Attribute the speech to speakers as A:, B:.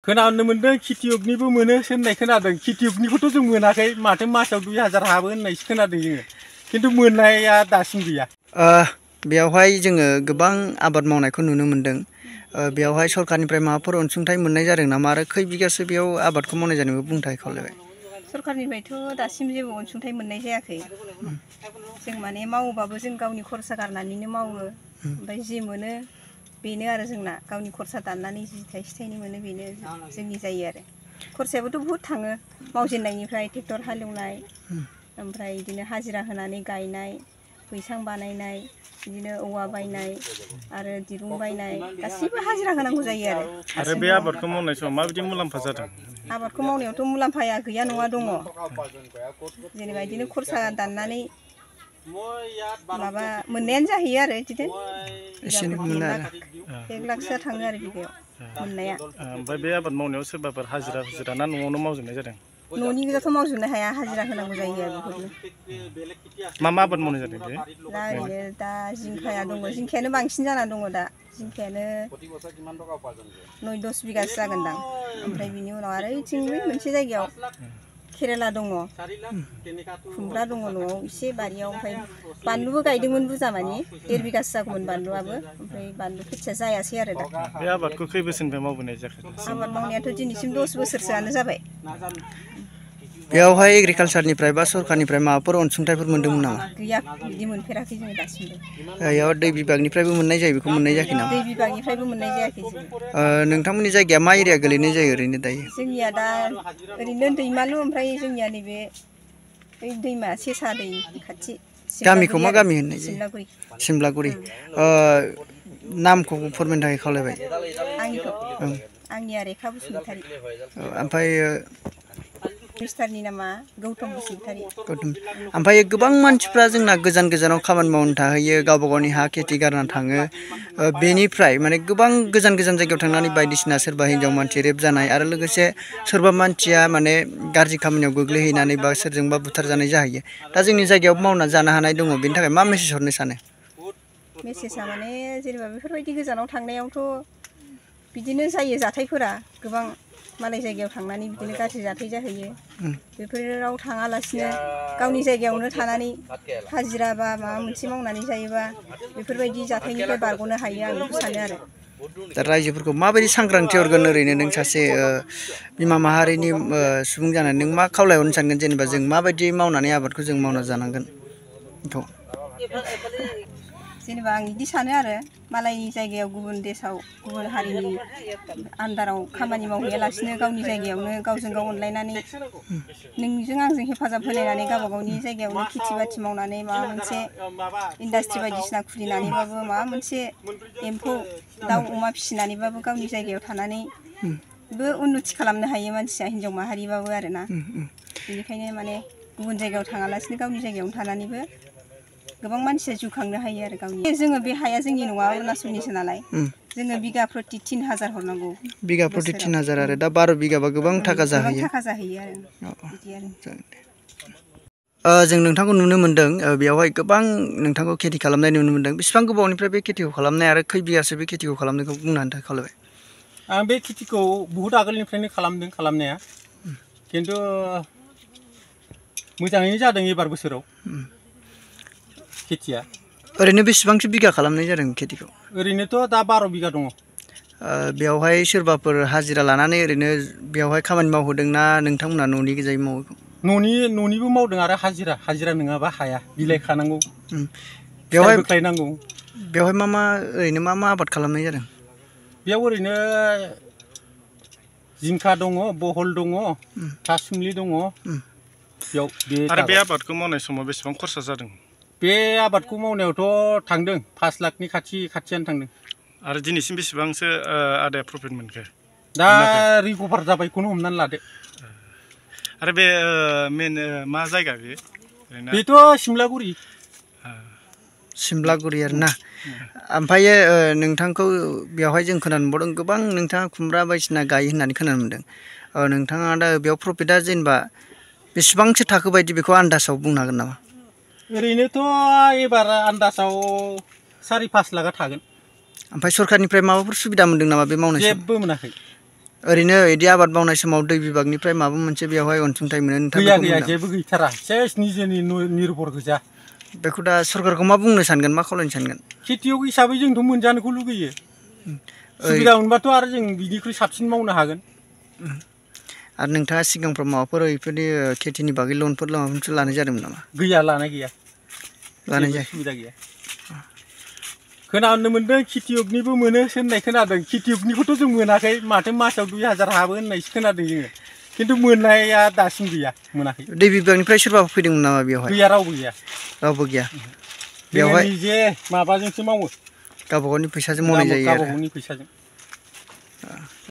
A: खोनानो मोनदों खेतियकनिबो मोनो होननाय खोनादों खेतियकनिखौथ' जों मोनाखै माथो मासाव 2000 हाबो होननायसो खोनादों जोङो खिन्थु मोननाया दासिम गैया
B: बेयावहाय जोङो गोबां आबाद मावनायखौ नुनो मोनदों बेयावहाय सरकारनिफ्राय माबाफोर अनसुंथाइ मोननाय जादों नामा आरो खै बिगासो बेयाव आबादखौ मावनाय जादों बुंनो थाखाय खावलायबाय
C: सरकारनिफ्रायथ' दासिम जेबो अनसुंथाइ मोननाय जायाखै जों माने मावोबाबो जों गावनि खरसा गारनानैनो मावो ओमफ्राय जि मोनो बेनो आरो जोंना गावनि खरसा दाननानै जि थाइसे थाइनै मोनो बेनो जोंनि जायो आरो खरसायाबोथ' बुहुद थाङो मावजेननायनिफ्राय ट्रेक्टर हालेवनाय ओमफ्राय बिदिनो हाजिरा होनानै गायनाय बैसां बानायनाय बिदिनो औवा बायनाय आरो दिरुं बायनाय गासैबो हाजिरा होनांगौ जायो
D: आरो बे आबादखौ मावनाय समाव माबायदि मुलाम्फा जादों
C: आबादखौ मावनायावथ' मुलाम्फाया गैया नङा दङ जेनेबा बिदिनो खरसा दाननानै माबा मोननायानो जाहैयो आरो बिदिनो 1 लाखसोआ थाङो आरो बिगायाव मोननाया
D: ओमफ्राय बे आबाद मावनायाव सोरबाफोर हाजिरा ना न'आवनो मावजोबनाय जादों
C: न'नि गोजाथ' मावजोबनो हाया हाजिरा होनांगौ जायो आरो बेफोरनो
D: मा आबाद मावनाय जादों बे
C: दा ओरैनो दा जिंखाया दङ जिंखायानो बांसिन जानानै दङ दा जिंखायानो 9-10 बिगासो जागोनदां ओमफ्राय बिनि उनाव आरो ओइथिं मोनसे जायगायाव केरेला दङ खुमब्रा दङ न'आव एसे बारियाव ओमफ्राय बानलुबो गायदोंमोन बुरजा मानि 1.5 बिगासो जागौमोन बानलुआबो ओमफ्राय बानलु खेथिया जायासै आरो दा
D: बे आबादखौ खै बोसोरनिफ्राय मावबोनाय जाखो
C: आबाद मावनायाथ' दिनैसिम 10 बोसोरसोआनो जाबाय
B: बेयावहाय एग्रिकालसारनिफ्राय बा सरकारनिफ्राय माबाफोर अनसुंथाइफोर मोनदोंमोन नामा
C: गैया बिदि मोनफेराखै जोङो दासिमबो
B: बेयाव दै बिभागनिफ्रायबो मोननाय जायो बेखौ मोननाय जायाखै नामा
C: दै बिभागनिफ्रायबो मोननाय जायाखै जोङो
B: नोंथांमोननि जायगाया मा एरिया गोलैनाय जायो ओरैनो दायो
C: जोंनिया दा ओरैनो दैमालु ओमफ्राय जोंनिया नैबे बै दैमा सेसा दै खाथि
B: गामिखौ मा गामि होननाय जायो सिमलागुरि नामखौ फोरमायनो थाखाय खावलायबाय
C: आंनिया रेखा बसुमतारी
B: ओमफ्राय
C: मिस्टारनि नामा गौतम बसुमतारी
B: ओमफ्राय गोबां मानसिफ्रा जोंना गोजान गोजानाव खामानि मावनो थाहैयो गावबा गावनि हा खेथि गारना थाङो बेनिफ्राय माने गोबां गोजान गोजान जायगायाव थांनानै बायदिसिना सोरबा हिन्जाव मानसि रेप जानाय आरो लोगोसे सोरबा मानसिया माने गाज्रि खामानियाव गोग्लैहैनानै बा सोरजोंबा बुथारजानाय जाहैयो दा जोंनि जायगायाव मावना जानो हानाय दङ बेनि थाखाय मा मेसेज हरनो सानो
C: मेसेजआ माने जेनेबा बेफोरबायदि गोजानाव थांनायावथ' बिदिनो जायो जाथायफोरा गोबां मालाय जायगायाव थांनानै बिदिनो गाज्रि जाथाय जाहैयो बेफोराव थाङालासिनो गावनि जायगायावनो थानानै हाजिरा बा माबा मोनसे मावनानै जायोबा बेफोरबायदि जाथायनिफ्राय बारग'नो हायो आं बेखौ सानो आरो
B: दा रायजोफोरखौ माबायदि सांग्रांथि हरगोन ओरैनो नों सासे बिमा माहारिनि सुबुं जानानै नों मा खावलायहरनो सानगोन जेनेबा जों माबायदि मावनानै आबादखौ जों मावना जानांगोन बेखौ
C: जेनेबा आं बिदि सानो आरो मालायनि जायगायाव गुबुन देशाव गुबुन हारिनि आन्दाराव खामानि मावहैयालासिनो गावनि जायगायावनो गावजों गाव अनलायनानै नोंजों आंजों हेफाजाब होलायनानै गावबा गावनि जायगायावनो खेथि बाथि मावनानै माबा मोनसे इन्डास्ट्रि बायदिसिना खुलिनानैबाबो माबा मोनसे एम्फौ दाउ अमा फिसिनानैबाबो गावनि जायगायाव थानानैबो उन्नति खालामनो हायो मानसिया हिन्जाव माहारिबाबो आरोना बेनिखायनो माने गुबुन जायगायाव थाङालासिनो गावनि जायगायावनो थानानैबो गोबां मानसिया जिउ खांनो हायो आरो गावनि जोङो बे हाया जोंनि नङा अरुणाचलनिसो नालाय जोङो बिगा प्रति 3000 हरनांगौ
B: बिगा प्रति 3000 आरो दा 12 बिगाबा गोबां थाखा जाहैयो
C: आरो बिदि
B: जों नोंथांखौ नुनो मोनदों बेयावहाय गोबां नोंथांखौ खेथि खालामनाय नुनो मोनदों बेसेबां गोबावनिफ्राय बे खेथिखौ खालामनाय आरो खै बिगासो बे खेथिखौ खालामनायखौ बुंनो थाखाय खावलायबाय
A: आं बे खेथिखौ बुहुद आगोलनिफ्रायनो खालामदों खालामनाया खिन्थु मोजाङैनो जादों एबार बोसोराव खेथिया
B: ओरैनो बेसेबांसो बिगा खालामनाय जादों खेथिखौ
A: ओरैनोथ' दा 12 बिगा दङ
B: बेयावहाय सोरबाफोर हाजिरा लानानै ओरैनो बेयावहाय खामानि मावहोदोंना नोंथांमोना न'नि गोजायै मावो
A: न'निबो मावदों आरो हाजिरा नङाबा हाया बिलाइ खानांगौ
B: बेवहाय
A: बोख्लायनांगौ
B: बेवहाय ओरैनो मा आबाद खालामनाय जादों
A: बेयाव ओरैनो जिंखा दङ बहल दङ थासुमलि दङ बेयाव
D: आरो बे आबादखौ मावनाय समाव बेसेबां खरसा जादों
A: बे आबादखौ मावनायावथ' थांदों 5 लाखनि खाथियानो थांदों
D: आरो दिनैसिम बेसेबांसो आदाया प्रफिट मोनखो
A: दा रिकभार जाबायखौनो हमनानै लादो
D: आरो बे मेन मा जायगा
A: बेथ'
B: सिमलागुरि आरोना ओमफ्राय नोंथांखौ बेवहाय जों खोनानो मोनबावदों गोबां नोंथाङा खुमब्रा बायदिसिना गायो होननानै खोनानो मोनदों नोंथाङा दा बेयाव प्रफिटआ जेनेबा बेसेबांसो थाखो बायदि बेखौ आन्दासाव बुंनो हागोन नामा
A: ओरैनोथ' एबार आन्दासाव 4-5 लाखा थागोन
B: ओमफ्राय सरकारनिफ्राय माबाफोर सुबिदा मोनदों नामा बे मावनाय
A: जेबो मोनाखै
B: ओरैनो इदि आबाद मावनाय समाव दै बिभागनिफ्राय माबा मोनसे बेवहाय अनसुंथाइ मोनो नोंथां
A: गैया
B: बेखौ
A: गैया
B: बुंदों?
A: जेबो गैथारा सेस निजेनि निर्भर गोजा
B: बेखौ दा सरकारखौ मा बुंनो सानगोन मा खावलायनो सानगोन?
A: खेथियग हिसाबै जोंथ' मोनजानोखौ लुगैयो सुबिदा मोनबाथ' आरो जों बिनिख्रुइ साबसिन मावनो हागोन।
B: आरो नोंथाङा सिगांफ्राव माबाफोर बेफोरनि खेथिनि बागै लनफोर माबा मोनसे लानाय जादोंमोन नामा?
A: गैया लानाय गैया
B: लानाय
A: जेबो
B: जायाखै।
A: सुबिदा गैया। खोनानो मोन्दों खेथियगनिबो मोनो होननाय खोनादों खेथियगनिखौथ' जों मोनाखै माथो मासाव 2000 हाबो होननायसो खोनादों जोङो खिन्थु मोननाया दासिम गैया मोनाखै।
B: दै बिभागनिफ्राय सोरबाफोर फैदोंमोन नामा बेवहाय?
A: गैया रावबो गैया।
B: रावबो गैया।
A: जोङो
B: बेवहाय
A: निजे माबाजोंसो मावो
B: गावबा गावनि फैसाजों मावनाय जायो
A: गावबा
B: आरो।
A: गावनि फैसाजों।